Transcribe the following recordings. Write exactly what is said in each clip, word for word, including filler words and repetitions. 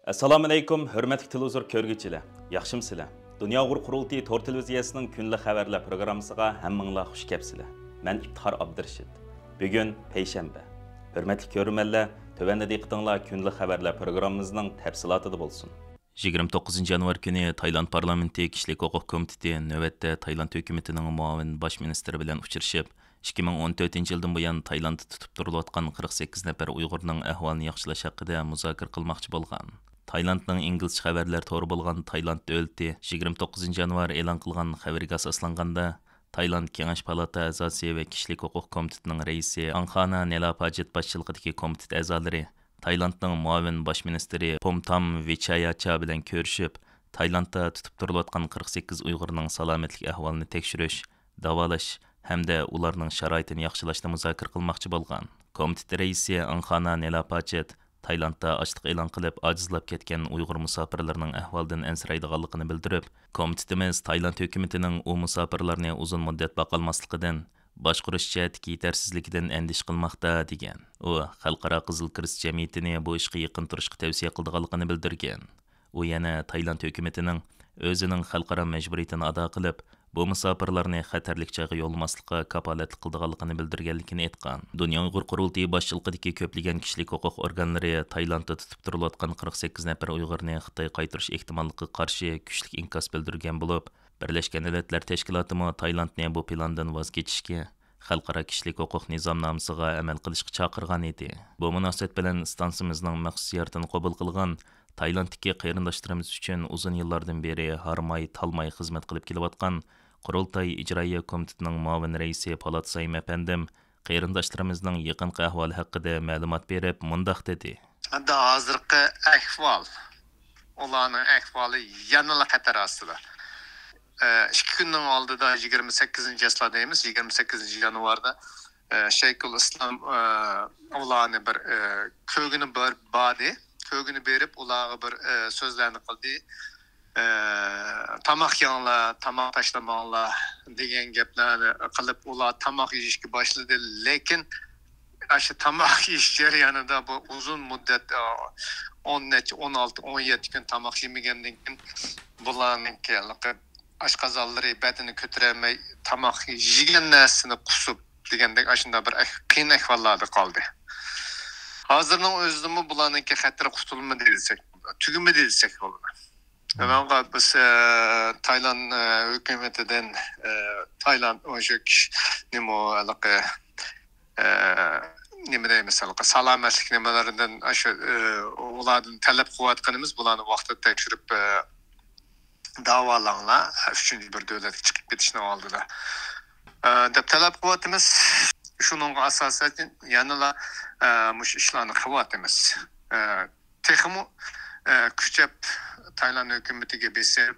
ئەسسالامۇئەلەيكۇم، ھۆرمەتلىك تېلېۋىزور كۆرگۈچىلەر، ياخشىمۇسىلەر؟ دۇنيا ئۇيغۇر قۇرۇلتىيى تور تېلېۋىزىيەسىنىڭ كۈندىلىك خەۋەرلەر پروگراممىسىغا ھەممىڭلار خۇش كەپسىلەر. مەن ئىپتىخار ئابدۇرېشىت. بۈگۈن پەيشەنبە. ھۆرمەتلىك كۆرۈرمەنلەر، تۆۋەندە دىققىتىڭلار كۈندىلىك خەۋەرلەر پروگراممىمىزنىڭ تەپسىلاتىدا بولسۇن. يىگىرمە توققۇزىنچى يانۋار كۈنى تايلاند پارلامېنتى كىشىلىك ھوقۇق كومىتېتى نۆۋەتتە تايلاند ھۆكۈمىتىنىڭ مۇئاۋىن باش مىنىستىرى بىلەن ئۇچرىشىپ، ئىككى مىڭ ئون تۆتىنچى يىلدىن بۇيان تايلاندتا تۇتۇپ تۇرۇلۇۋاتقان قىرىق سەككىز نەپەر ئۇيغۇرنىڭ ئەھۋالىنى ياخشىلاش ھەققىدە مۇزاكىرە قىلماقچى بولغان. تايلاندنىڭ ئىنگلىزچە خەۋەرلەر تورى بولغان تايلاند دۆلىتى يىگىرمە توققۇزىنچى يانۋار ئېلان قىلغان خەۋىرىگە ئاساسلانغاندا، تايلاند كېڭەش پالاتا ئەزاسى ۋە كىشىلىك ھوقۇق كومىتېتىنىڭ رەئىسى ئاڭخانا نېلاپاجېت باشچىلىقىدىكى كومىتېت ئەزالىرى تايلاندنىڭ مۇئاۋىن باش مىنىستىرى پومتام ۋىچاياچا بىلەن كۆرۈشۈپ، تايلاندتا تۇتۇپ تۇرۇلۇۋاتقان قىرىق سەككىز ئۇيغۇرنىڭ سالامەتلىك ئەھۋالىنى تەكشۈرۈش، داۋالاش ھەمدە ئۇلارنىڭ شارائىتىنى ياخشىلاشنى مۇزاكىرە قىلماقچى بولغان. كومىتېت رەئىسى ئاڭخانا نېلاپاچېت تايلاندتا ئاچلىق ئېلان قىلىپ، ئاجىزلاپ كەتكەن ئۇيغۇر مۇساپىرلىرىنىڭ ئەھۋالىدىن ئەنسىرەيدىغانلىقىنى بىلدۈرۈپ، كومىتېتىمىز تايلاند ھۆكۈمىتىنىڭ ئۇ مۇساپىرلارنى ئۇزۇن مۇددەت باقالماسلىقىدىن، باشقۇرۇش جەھەتتىكى يېتەرسىزلىكىدىن ئەندىشە قىلماقتا، دېگەن. ئۇ خەلقئارا قىزىل كىرېست جەمئىيىتىنى بۇ ئىشقا يېقىن تۇرۇشقا تەۋسىيە قىلىدىغانلىقىنى بىلدۈرگەن. ئۇ يەنە تايلاند ھۆكۈمىتىنىڭ ئۆزىنىڭ خەلقئارا مەجبۇرىيىتىنى ئادا قىلىپ، بۇ مۇساپىرلارنى خەتەرلىك جايغا يوللىماسلىققا كاپالەتلىك قىلىدىغانلىقىنى بىلدۈرگەنلىكىنى ئېيتقان. دۇنيا ئۇيغۇر قۇرۇلتىيى باشچىلىقىدىكى كۆپلىگەن كىشىلىك ھوقۇق ئورگانلىرى تايلاندتا تۇتۇپ تۇرۇلۇۋاتقان قىرىق سەككىز نەپەر ئۇيغۇرنى خىتايغا قايتۇرۇش ئېھتىماللىقىغا قارشى كۈچلۈك ئىنكاس بىلدۈرگەن بولۇپ، بىرلەشكەن دۆلەتلەر تەشكىلاتىمۇ تايلاندنى بۇ پىلاندىن ۋاز كېچىشكە، خەلقئارا كىشىلىك ھوقۇق نىزامنامىسىغا ئەمەل قىلىشقا چاقىرغان ئىدى. بۇ مۇناسىۋەت بىلەن ئىستانسىمىزنىڭ مەخسۇس زىيارىتىنى قوبۇل قىلغان تايلاندتىكى قېرىنداشلىرىمىز ئۈچۈن ئۇزۇن يىللاردىن بېرى ھارماي، تالماي خىزمەت قىلىپ كېلىۋاتقان قۇرۇلتاي ئىجرائىيە كومىتېتىنىڭ مۇئاۋىن رەئىسى پالات سايىم ئەپەندىم قېرىنداشلىرىمىزنىڭ يېقىنقى ئەھۋالى ھەققىدە مەلۇمات بېرىپ، مۇنداق دېدى. ئەمدى ھازىرقى ئەھۋال، ئۇلارنىڭ ئەھۋالى يەنىلا خەتەر ئاستىدا. ئىككى كۈننىڭ ئالدىدا، يىگىرمە سەككىزىنچى چىسلا دەيمىز، يىگىرمە سەككىزىنچى يانۋاردا، ئە، شەيخۇل ئىسلام، ئە، ئۇلارنى بىر، ئە، كۆرگىنى بار، باردى. كۆرگىنى بېرىپ، ئۇلارغا بىر، ئە، سۆزلەرنى قىلدى. ئە، تاماق يەڭلار، تاماق تاشلىماڭلار دېگەن گەپلەرنى قىلىپ، ئۇلار تاماق يېيىشكە باشلىدى. لېكىن ئاشۇ تاماق يېيىش جەريانىدا بۇ ئۇزۇن مۇددەت، ئە، ئون نەچچە، ئون ئالتە، ئون يەتتە كۈن تاماق يېمىگەندىن كېيىن، بۇلارنىڭكى ھېلىقى ئاشقازانلىرى بەدىنى كۆتۈرەلمەي، تاماق يېگەن نەرسىنى قۇسۇپ دېگەندەك ئاشۇنداق بىر ئەھ-، قىيىن ئەھۋاللاردا قالدى. ھازىرنىڭ ئۆزىدىمۇ بۇلارنىڭكى خەتىرى قۇتۇلمىدى دېسەك، تۈگىمىدى دېسەك بولىدۇ. مم. ماڭا بىز، ئە، تايلاند، ئە، ھۆكۈمىتىدىن، ئە، تايلاند ئاشۇ كىش-، نېمە، ھېلىقى، ئە، نېمە دەيمىز، ھېلىقى سالامەتلىك نېمىلىرىدىن، ئاشۇ، ئە، ئۇلاردىن تەلەپ قىلىۋاتقىنىمىز، بۇلارنى ۋاقتىدا تەكشۈرۈپ، ئە، داۋالاڭلار، ئۈچىنچى بىر دۆلەتكە چىقىپ كېتىشنىڭ ئالدىدا، ئە، دەپ تەلەپ قىلىۋاتىمىز. شۇنىڭغا ئاساسەن يەنىلا، ئە، مۇشۇ ئىشلارنى قىلىۋاتىمىز. ئە، تېخىمۇ، ئە، كۈچەپ تايلاند ھۆكۈمىتىگە بېسىم،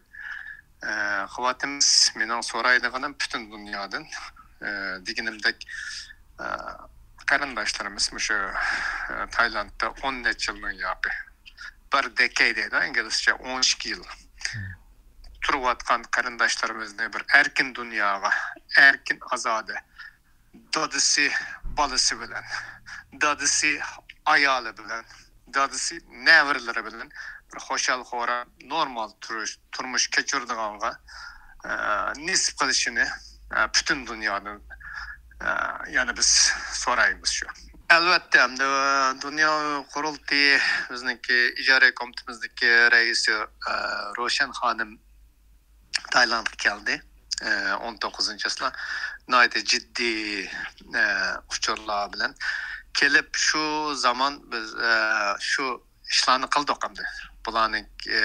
ئە، قىلىۋاتىمىز. مېنىڭ سورايدىغىنىم پۈتۈن دۇنيادىن، ئە، دېگىنىمدەك، ئە، قېرىنداشلىرىمىز مۇشۇ، ئە، تايلاندتا ئون نەچچە يىلنىڭ ياقى بىر دېكەي دەيدۇ ئىنگلىزچە، ئون ئىككى يىل تۇرۇۋاتقان قېرىنداشلىرىمىزنى بىر ئەركىن دۇنياغا، ئەركىن ئازادە، دادىسى بالىسى بىلەن، دادىسى ئايالى بىلەن، دادىسى نەۋرىلىرى بىلەن بىر خۇشال-خۇرام، نورمال تۇرۇش، تۇرمۇش كەچۈرىدىغانغا، ئە، نېسىپ قىلىشىنى، ئە، پۈتۈن دۇنيادىن، ئە، يەنە بىز سورايمىز شۇ. ئەلۋەتتە، ئەمدى دۇنيا قۇرۇلتىيى بىزنىڭكى ئىجرائىيە كومىتېتىمىزنىڭكى رەئىسى، ئە، روشەن خانىم تايلاندقا كەلدى. ئە، ئون توققۇزىنچى چىسلا ناھايىتى جىددىي، ئە، ئۇچۇرلار بىلەن كېلىپ، شۇ زامان بىز، ئە، شۇ ئىشلارنى قىلدۇق ئەمدى. بۇلارنىڭ، ئە،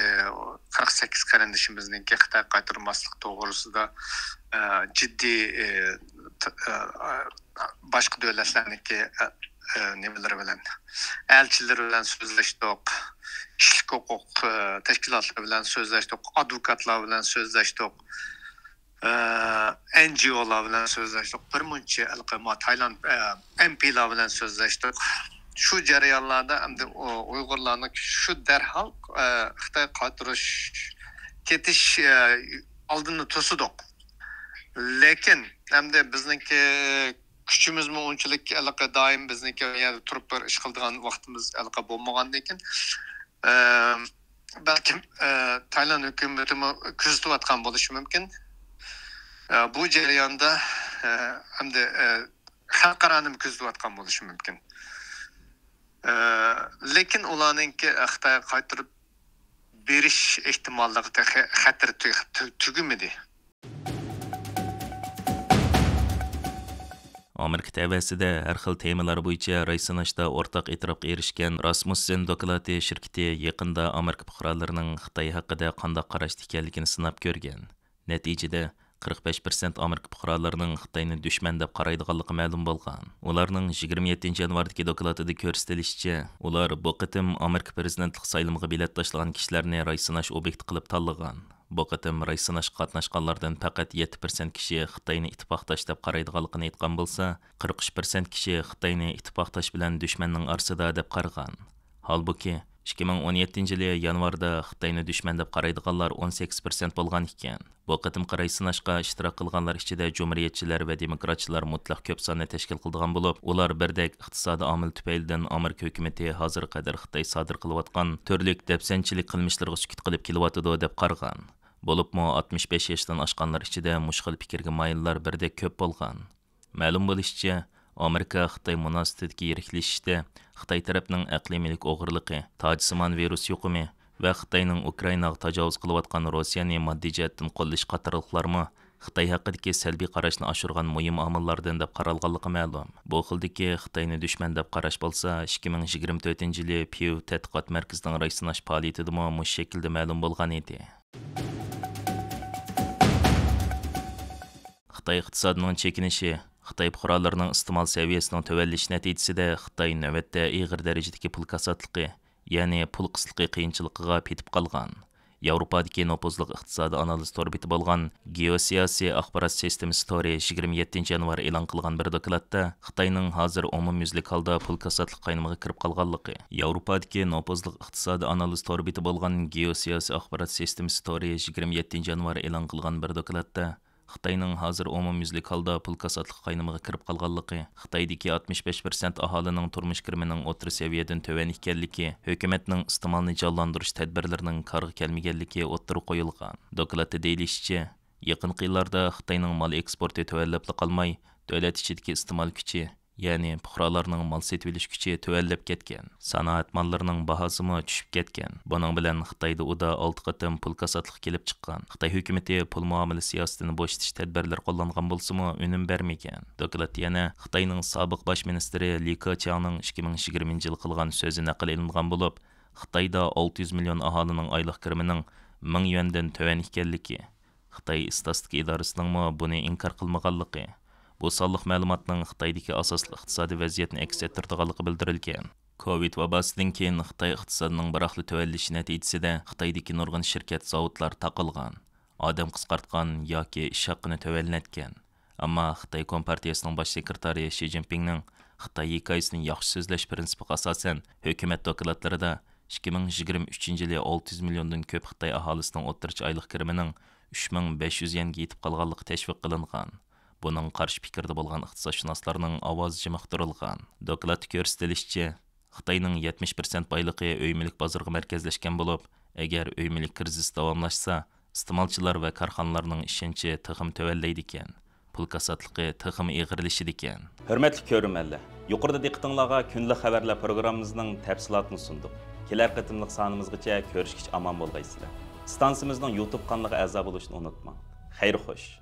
قىرىق سەككىز قېرىندىشىمىزنىڭكى خىتايغا قايتۇرماسلىق توغرىسىدا، ئە، جىددىي، ئە، ت-، ئە، باشقا دۆلەتلەرنىڭكى، ئە، ئە، نېمىلىرى بىلەن، ئەلچىلىرى بىلەن سۆزلەشتۇق، كىشىلىك ھوقۇق، ئە، تەشكىلاتلىرى بىلەن سۆزلەشتۇق، ئادۋوكاتلار بىلەن سۆزلەشتۇق، ئە، ئېن جى ئولار بىلەن سۆزلەشتۇق، بىر مۇنچە ھېلىقى ما تايلاند، ئە، ئېم پىلار بىلەن سۆزلەشتۇق. شۇ جەريانلاردا ئەمدى ئۇ-، ئۇيغۇرلارنىڭ شۇ دەرھال، ئە، خىتايغا قايتۇرۇش، كېتىش، ئە، ئالدىنى توسىدۇق. لېكىن ئەمدى بىزنىڭكى كۈچىمىزمۇ ئۇنچىلىك ھېلىقى دائىم بىزنىڭكى يەنە تۇرۇپ بىر ئىش قىلىدىغان ۋاقتىمىز ھېلىقى بولمىغاندىن كېيىن، ئە، بەلكىم، ئە، تايلاند ھۆكۈمىتىمۇ كۆزىتىۋاتقان بولۇشى مۇمكىن. ئە، بۇ جەرياندا، ئە، ئەمدى، ئە، خەلقئارانىمۇ كۆزىتىۋاتقان بولۇشى مۇمكىن. ئە، لېكىن ئۇلارنىڭكى خىتايغا قايتۇرۇپ بېرىش ئېھتىماللىقى تېخى خەتىرى تۈ-، تۈ-، تۈگىمىدى. ئامېرىكا تەۋەسىدە ھەر خىل تېمىلار بويىچە راي سىناشتا ئورتاق ئېتىراپقا ئېرىشكەن راسمۇسسېن دوكلاتى شىركىتى يېقىندا ئامېرىكا پۇقرالىرىنىڭ خىتاي ھەققىدە قانداق قاراشتا ئىكەنلىكىنى سىناپ كۆرگەن. نەتىجىدە، قىرىق بەش پىرسەنت ئامېرىكا پۇقرالىرىنىڭ خىتاينى دۈشمەن دەپ قارايدىغانلىقى مەلۇم بولغان. ئۇلارنىڭ يىگىرمە يەتتىنچى يانۋاردىكى دوكلاتىدا كۆرسىتىلىشىچە، ئۇلار بۇ قېتىم ئامېرىكا پىرېزىدېنتلىق سايلىمىغا بېلەت تاشلىغان كىشىلەرنى راي سىناش ئوبيېكتى قىلىپ تاللىغان. بۇ قېتىم راي سىناشقا قاتناشقانلاردىن پەقەت يەتتە پىرسەنت كىشى خىتاينى ئىتتىپاقداش دەپ قارايدىغانلىقىنى ئېيتقان بولسا، قىرىق ئۈچ پىرسەنت كىشى خىتاينى ئىتتىپاقداش بىلەن دۈشمەننىڭ ئارىسىدا دەپ قارىغان. ھالبۇكى، ئىككى مىڭ ئون يەتتىنچى يىلى يانۋاردا خىتاينى دۈشمەن دەپ قارايدىغانلار ئون سەككىز پىرسەنت بولغان ئىكەن. بۇ قېتىمقى راي سىناشقا ئىشتىراك قىلغانلار ئىچىدە جۇمھۇرىيەتچىلەر ۋە دېموكراتچىلار مۇتلەق كۆپ ساننى تەشكىل قىلىدىغان بولۇپ، ئۇلار بىردەك ئىقتىسادىي ئامىل تۈپەيلىدىن ئامېرىكا ھۆكۈمىتى ھازىرغا قەدەر خىتاي سادىر قىلىۋاتقان تۈرلۈك دەپسەندىچىلىك قىلمىشلىرىغا سۈكۈت قىلىپ كېلىۋاتىدۇ دەپ قارىغان. بولۇپمۇ ئاتمىش بەش ياشتىن ئاشقانلار ئىچىدە مۇشۇ خىل پىكىرگە مايىللار بىردەك كۆپ بولغان. مەلۇم بولۇشىچە، ئامېرىكا خىتاي مۇناسىۋىتىدىكى يىرىكلىشىشتە خىتاي تەرەپنىڭ ئەقلىي مۈلۈك ئوغرىلىقى، تاجسىمان ۋىرۇس يۇقۇمى ۋە خىتاينىڭ ئۇكرائىناغا تاجاۋۇز قىلىۋاتقان روسىيەنى ماددىي جەھەتتىن قوللىشى قاتارلىقلارمۇ خىتاي ھەققىدىكى سەلبىي قاراشنى ئاشۇرغان مۇھىم ئامىللاردىن دەپ قارالغانلىقى مەلۇم. بۇ خىلدىكى خىتاينى دۈشمەن دەپ قاراش بولسا، ئىككى مىڭ يىگىرمە تۆتىنچى يىلى پيۇ تەتقىقات مەركىزىنىڭ راي سىناش پائالىيىتىدىمۇ مۇشۇ شەكىلدە مەلۇم بولغان ئىدى. خىتاي ئىقتىسادىنىڭ چېكىنىشى، خىتاي پۇقرالىرىنىڭ ئىستېمال سەۋىيەسىنىڭ تۆۋەنلىشى نەتىجىسىدە خىتاي نۆۋەتتە ئېغىر دەرىجىدىكى پۇل كاساتلىقى، يەنى پۇل قىتلىقى قىيىنچىلىقىغا پېتىپ قالغان. ياۋروپادىكى نوپۇزلۇق ئىقتىسادىي ئانالىز تور بېتى بولغان گېئوسىياسىي ئاخبارات سىستېمىسى تورى يىگىرمە يەتتىنچى يانۋار ئېلان قىلغان بىر دوكلاتتا خىتاينىڭ ھازىر ئومۇميۈزلۈك ھالدا پۇل كاساتلىق قاينىمىغا كىرىپ قالغانلىقى، ياۋروپادىكى نوپۇزلۇق ئىقتىسادىي ئانالىز تور بېتى بولغان گېئوسىياسىي ئاخبارات سىستېمىسى تورى يىگىرمە يەتتىنچى يانۋار ئېلان قىلغان بىر دوكلاتتا خىتاينىڭ ھازىر ئومۇميۈزلۈك ھالدا پۇل كاساتلىق قاينىمىغا كىرىپ قالغانلىقى، خىتايدىكى ئاتمىش بەش پىرسەنت ئاھالىنىڭ تۇرمۇش كىرىمىنىڭ ئوتتۇرا سەۋىيەدىن تۆۋەن ئىكەنلىكى، ھۆكۈمەتنىڭ ئىستېمالنى جانلاندۇرۇش تەدبىرلىرىنىڭ كارغا كەلمىگەنلىكى ئوتتۇرىغا قويۇلغان. دوكلاتتا دېيىلىشىچە، يېقىنقى يىللاردا خىتاينىڭ مال ئېكسپورتى تۆۋەنلەپلا قالماي، دۆلەت ئىچىدىكى ئىستېمال كۈچى، يەنى پۇقرالارنىڭ مال سېتىۋېلىش كۈچى تۆۋەنلەپ كەتكەن، سانائەت ماللىرىنىڭ باھاسىمۇ چۈشۈپ كەتكەن. بۇنىڭ بىلەن خىتايدا ئۇدا ئالتە قېتىم پۇل كاساتلىق كېلىپ چىققان. خىتاي ھۆكۈمىتى پۇل مۇئامىلە سىياسىتىنى بوشىتىش تەدبىرلىرى قوللانغان بولسىمۇ، ئۈنۈم بەرمىگەن. دوكلات يەنە خىتاينىڭ سابىق باش مىنىستىرى لى كېچياڭنىڭ ئىككى مىڭ يىگىرمىنچى يىلى قىلغان سۆزى نەقىل ئېلىنغان بولۇپ، خىتايدا ئالتە يۈز مىليون ئاھالىنىڭ ئايلىق كىرىمىنىڭ مىڭ يۈەندىن تۆۋەن ئىكەنلىكى، خىتاي ئىستاتىستىكا ئىدارىسىنىڭمۇ بۇنى ئىنكار قىلمىغانلىقى، بۇ سانلىق مەلۇماتنىڭ خىتايدىكى ئاساسلىق ئىقتىسادىي ۋەزىيەتنى ئەكس ئەتتۈرىدىغانلىقى بىلدۈرۈلگەن. كوۋىد ۋاباسىدىن كېيىن خىتاي ئىقتىسادىنىڭ بىراقلا تۆۋەنلىشى نەتىجىسىدە خىتايدىكى نۇرغۇن شىركەت، زاۋۇتلار تاقالغان، ئادەم قىسقارتقان ياكى ئىش ھەققىنى تۆۋەنلەتكەن. ئەمما خىتاي كومپارتىيەسىنىڭ باش سېكرېتارى شى جىنپىڭنىڭ خىتاي ھېكايىسىنى ياخشى سۆزلەش پىرىنسىپىغا ئاساسەن، ھۆكۈمەت دوكلاتلىرىدا ئىككى مىڭ يىگىرمە ئۈچىنچى يىلى ئالتە يۈز مىليوندىن كۆپ خىتاي ئاھالىسىنىڭ ئوتتۇرىچە ئايلىق كىرىمىنىڭ ئۈچ مىڭ بەش يۈز يەنگە يېتىپ قالغانلىقى تەشۋىق قىلىنغان. بۇنىڭغا قارشى پىكىردە بولغان ئىقتىسادشۇناسلارنىڭ ئاۋازى جىم ئۇقتۇرۇلغان. دوكلاتتا كۆرسىتىلىشىچە، خىتاينىڭ يەتمىش پىرسەنت بايلىقى ئۆي مۈلۈك بازىرىغا مەركەزلەشكەن بولۇپ، ئەگەر ئۆي مۈلۈك كىرىزىسى داۋاملاشسا، ئىستېمالچىلار ۋە كارخانىلارنىڭ ئىشەنچى تېخىمۇ تۆۋەنلەيدىكەن، پۇل كاساتلىقى تېخىمۇ ئېغىرلىشىدىكەن. ھۆرمەتلىك كۆرۈرمەنلەر، يۇقىرىدا دىققىتىڭلارغا كۈندىلىك خەۋەرلەر پروگراممىمىزنىڭ تەپسىلاتىنى سۇندۇق. كېلەر قېتىملىق سانىمىزغىچە كۆرۈشكىچە ئامان بولغايسىلەر. ئىستانسىمىزنىڭ يۇتۇب قانىلىغا ئەزا بولۇشنى ئۇنتۇماڭ. خەير خوش.